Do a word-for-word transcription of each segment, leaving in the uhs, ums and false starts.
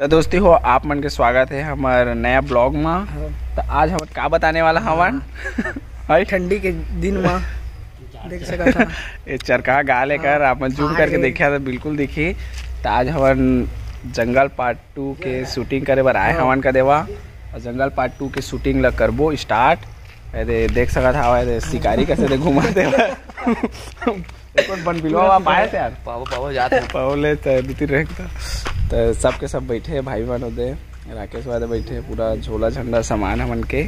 तो दोस्ती हो, आप मन के स्वागत है हमर नया ब्लॉग मा। हाँ। तो आज हम का बताने वाला हवन? हाँ। हाय। ठंडी के दिन मा देख सकत हा। ये चरका गाल एकर, हाँ। आप मन जूम करके देखिया तो बिल्कुल दिखी। तो आज हमन जंगल पार्ट टू के शूटिंग करे बर आए हाँ। हवन का देवा, और जंगल पार्ट टू के शूटिंग ला करबो स्टार्ट। ए दे, देख सकत हवा, ए दे, शिकारी कैसे दे घुमाते हुए। एक और बन बिलवा पाए थे यार। पावो, पावो, जात है। पावो ले तो दो तीन रैंक था। तो सबके सब बैठे हैं, भाई बहन होते हैं, राकेश वादे बैठे हैं, पूरा झोला झंडा सामान हमन के।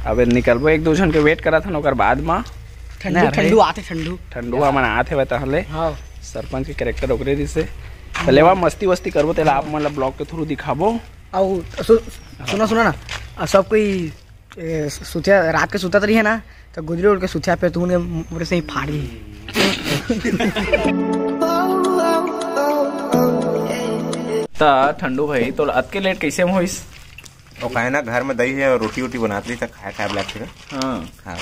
अब निकलबो, एक दो झन के वेट करत हन, ओकर बाद मा। ठंडू, नहीं, ठंडू अरे। आते, ठंडू। ठंडू हमन आत हेवय तहले। हाँ। सरपंच के कैरेक्टर ओकरे रिसे। तो लेवा मस्ती वस्ती करबो, तेला आप मन ला ब्लॉग के थ्रू दिखाबो। अउ सु-, सुना, सुना ना, आ, सब कोई ए, सु-, सुतिया, रात के सुतत रही है ना, तो गुदरी उड़ के सुतिया पे तूने मुरे से ही फाड़ ली। त ठंडू भाई, तो अतके लेट कैसे में होइस? वो काहे ना, घर में दही है और रोटी वोटी बनात रही, त खाए खाए लागथे ना। हाँ। हाँ।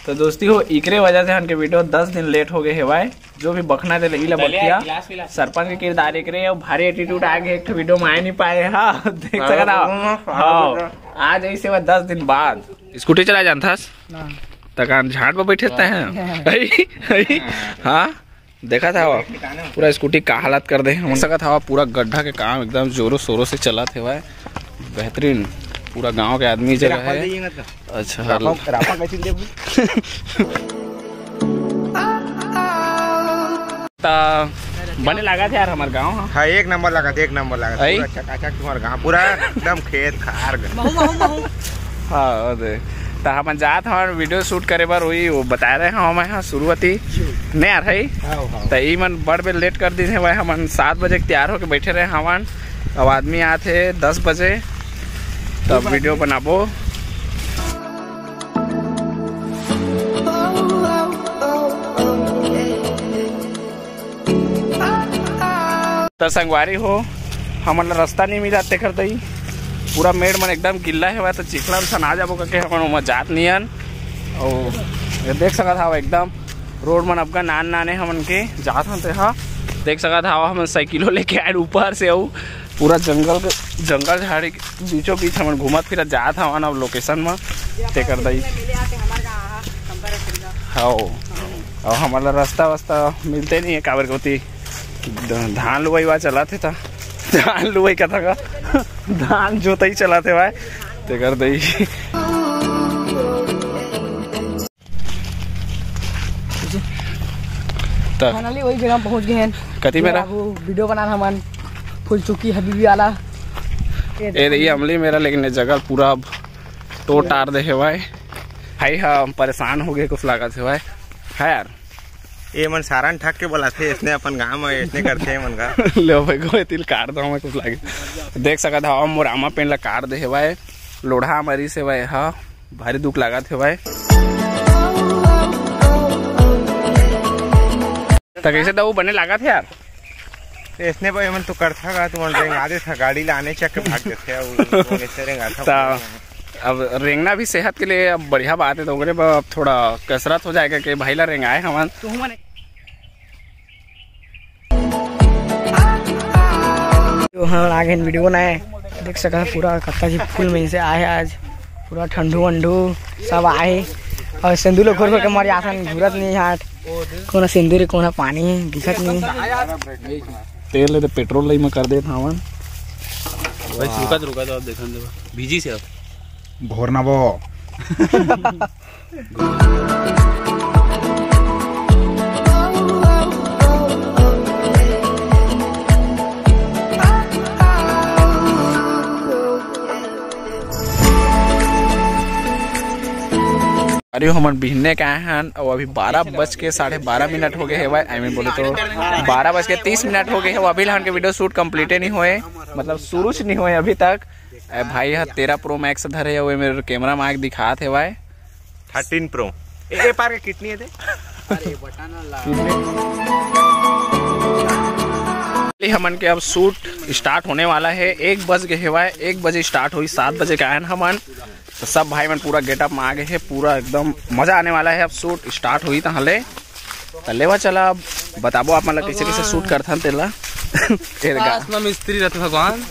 तो दोस्ती हो, इकरे वजह से हमन के वीडियो दस दिन लेट हो गए हेवय। जो भी बखना दे इला बखिया, सरपंच के किरदार एकरे, अउ भारी एटीट्यूड आ गए, एक ठो वीडियो में आए नहीं पाए। हाँ, देख सकत हव। हाँ, आज ऐसे हुआ दस दिन बाद। स्कूटी चलाए जानथस? ना। त कान झाड़ पर बैठे ते हैं? हाँ। हई, हई। हाँ, देखत हव, पूरा स्कूटी का हालत कर दे। देख सकत हव, पूरा गड्ढा के काम एकदम जोरों शोरों से चलत हेवय। बेहतरीन, पूरा गांव के आदमी जगह है। अच्छा, रापा, रापा कैसे दे? त बने लागत हे यार हमर गांव ह। हाँ, एक नंबर लागत, एक नंबर लागत। हई? पूरा चकाचक तुम्हार गांव, पूरा एकदम खेत खार। महू, महू, महू। हाँ, वो दे। त हमन जात हवन वीडियो शूट करे बर, वही वो बताए रहे हवन, मैं हाँ शुरुआती। ने यार है। हाँ, हाँ। त ई मन बड़ बेर लेट कर दिन हेवय, हमन सात बजे के तैयार होके बैठे रहे हवन। अब आदमी आत हे दस बजे, तब वीडियो बनाबो। त संगवारी हो, हमन ला रास्ता नहीं मिला, तेकर दई पूरा मेड़ मन एकदम गिल्ला हेवय, त चिखला में सना जाबो करके हमन ओमा जात नियन। अउ ये देख सकत हव, एकदम रोड मन अबका नान नाने हमन के जात हन, तेहा देख सकत हव, हमन साइकिलो लेके आए ऊपर से, अउ पूरा जंगल के, जंगल झाड़ी के बीचों बीच हमन घूमत फिरत जात हवन अब लोकेशन म। तेकर दई। हाँ, अउ हमन ला रास्ता वास्ता मिलते नहीं है, काबर के होती ध-, धान लुवई वा चलत हे, त धान लुवई कथा का, धान जोतई चलत हे भाई, तेकर दई। त finally वही जगह पहुंच गए हैं। कति मेरा? अब वीडियो बनाना हमन फुल चुकी हबीबी वाला। ए, ये अमली मेरा, लेकिन ये जगह पूरा अब टो टार दे हेवय। हाय, हाँ, हम परेशान हो गए, कुछ लागत हेवय। है यार। ये मन सारन ठग के बोलाथे, इसने अपन गांव में इसने करथे ये मन का। ले भाई, कोई तिल काट दो, मैं कुछ लागे। देख सकत हव, मोर आमा पेड़ ला काट दे हेवय, लोढ़ा मरी से हेवय, हा, भारी दुख लागत हेवय। त कैसे दऊ बने लागत हे यार? इसने भाई, मन तो करथा का, तुमन रेंगा देथा, गाड़ी लाने चक के भाग देथे, अउ वो ऐसे रेंगा था। ता अब रेंगना भी सेहत के लिए अब बढ़िया बात है, तो ओकरे बर अब थोड़ा कसरत हो जाएगा कि भाई ला रेंगाए हमन। तो हमन तो हम आ गए वीडियो बनाए, देख सका पूरा कत्ता जी फुल में से आए आज, पूरा ठंडू वंडू सब आए। और सिंदूर लोग घोर घोर के मर जाथन, जरूरत नहीं हाट, कोना सिंदूर कोना पानी दिखत नहीं। तेल ले तो पेट्रोल लई में कर देत हावन। भाई रुका तो, रुका तो, आप देखन दे भीजी से अब। भोरना बो। अरे हमन बिहने के आए हन, अउ अभी बारह बज के साढ़े बारह मिनट हो गए हेवय। I mean बोले तो बारह बज के तीस मिनट हो गए हे, अभी हमन के वीडियो शूट कंप्लीटे नहीं होए, मतलब शुरू से नहीं होए अभी तक। ए भाई ह तेरह प्रो मैक्स धरे हे, वो मेरे कैमरा में आके दिखात हेवय। Thirteen Prof. ए, ए पार के कितनी है दे? अरे बटन ला। ये हमन के अब शूट स्टार्ट होने वाला है। एक बज गए हेवय, एक बजे स्टार्ट हुई, सात बजे के आयन हमन। तो सब भाई मन पूरा गेटअप में आ गए हैं, पूरा एकदम मजा आने वाला है। अब शूट स्टार्ट हुई तो हले तो लेवा चला, अब बताबो आप मन ला कैसे कैसे शूट करथन तेला। एरगा। पास में मिस्त्री रहते भगवान,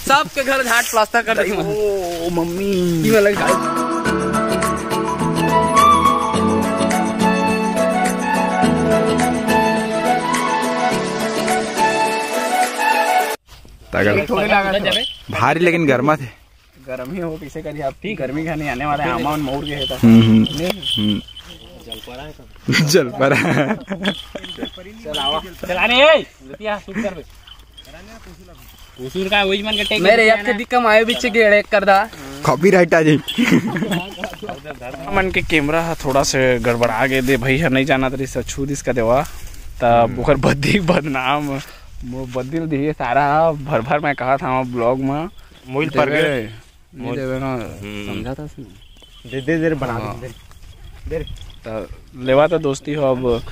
सबके घर झाट प्लास्टर कर देही। ओ मम्मी। ई वाला घर। तगड़। थोड़ी लागत हे। भारी लेकिन गर्मा थे। गर्मी हो, कैसे करी आप? ठीक। गर्मी का नहीं आने वाला है, आमा मन मउर गए हे त। हम्म, हम्म। नहीं। हम्म। जल पड़ा। चल आवा। चला नहीं, ए, लतिया, shoot कर बे। उसूर का वही मन के take मेरे याद के दिक्कम आए बीच के एड़े कर दा। Copyright आ जाई। मन के camera ह थोड़ा से गड़बड़ा गे दे भई ह, नहीं जानत रहिस, छू दिस का देवा। तब हम्म। ओकर बद्दी बदनाम, वो बद्दी ल दिए सारा भर भर मैं कहा था vlog में। मोइल पर देवे, गए। नहीं मोइल। देवे ना, हम्म। समझा था उसने। दे, दे, दे रे, बना हाँ। दे, दे रे। त लेवा त दोस्ती हो, अब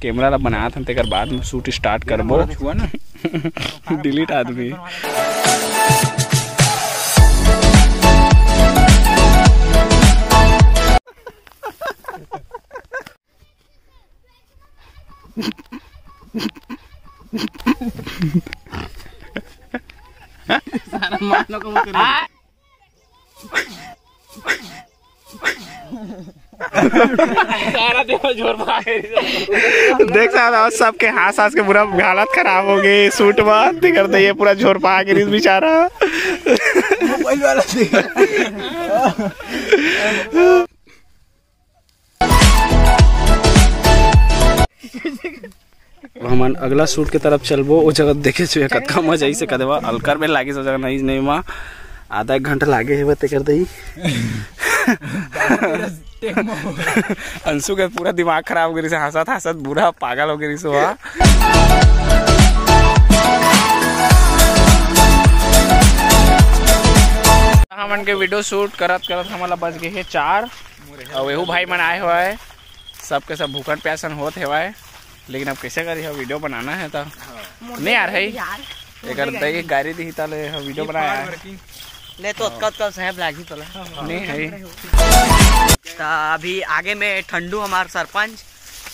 camera ला बनात हन, तेकर बाद में shoot start करबो। छुआ ना। Delete आदमी। सारा मार लो को करे। सारा देखो झोर भाग। देख सकत हो, सबके हंस हंस के पूरा हालत खराब हो गई। Shoot में दिखत हे, ये पूरा झोर पा गिरिस बेचारा। मोबाइल वाला देख। अब हमन अगला shoot के तरफ चलबो। ओ जगह देखे छुए कतका मजा आइस हे, कदवा अलकर में लागिस ओ जगह, नहीं, नहीं मा आधा एक घंटा लागे हे बते कर दई। अंशु के पूरा दिमाग खराब हो गिस हे, हंसत हंसत पूरा पागल हो गिस हे। हमन के video shoot करत करत हमन ला बज गए हे चार। अउ एहू भाई मन आए हुआ है, सबके सब भूखन प्यासन होत हेवय, लेकिन अब कैसे करी, video बनाना है तो। नहीं यार, है यार, एकर दई गाड़ी दी ताले video बनाया है। ले तो अतका अतका साहब लागी तोला। नहीं है। त अभी आगे में ठंडू हमार सरपंच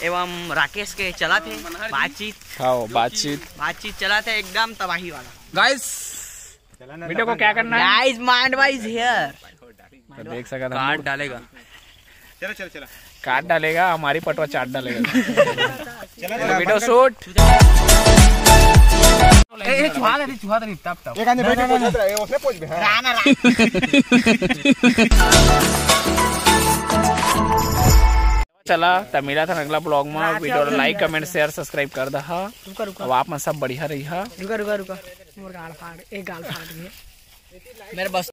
एवं राकेश के चला थे बातचीत। हाँ, बातचीत। बातचीत चला थे एकदम तबाही वाला। Guys, video को क्या करना है? Guys, Mandwa is here। तो देख सकत हन, काट डालेगा। चला, चला, चला। काट डालेगा, हमारी पटवा चाट डालेगा। चला, चला, video shoot। ए, ए, चुहा दे, चुहा दे, टप, टप। एक आदमी बैठ के पूछत रहे, उसने पूछ बे, हाँ। राना, राना। चला, त मिलत हन अगला vlog में। रात video ला like, comment, share, subscribe कर दहा। रुका, रुका। अब आप मन सब बढ़िया रहिहा। रुका, रुका, रुका। मोर गाल फाड़, एक गाल फाड़ दिए। मेरे बस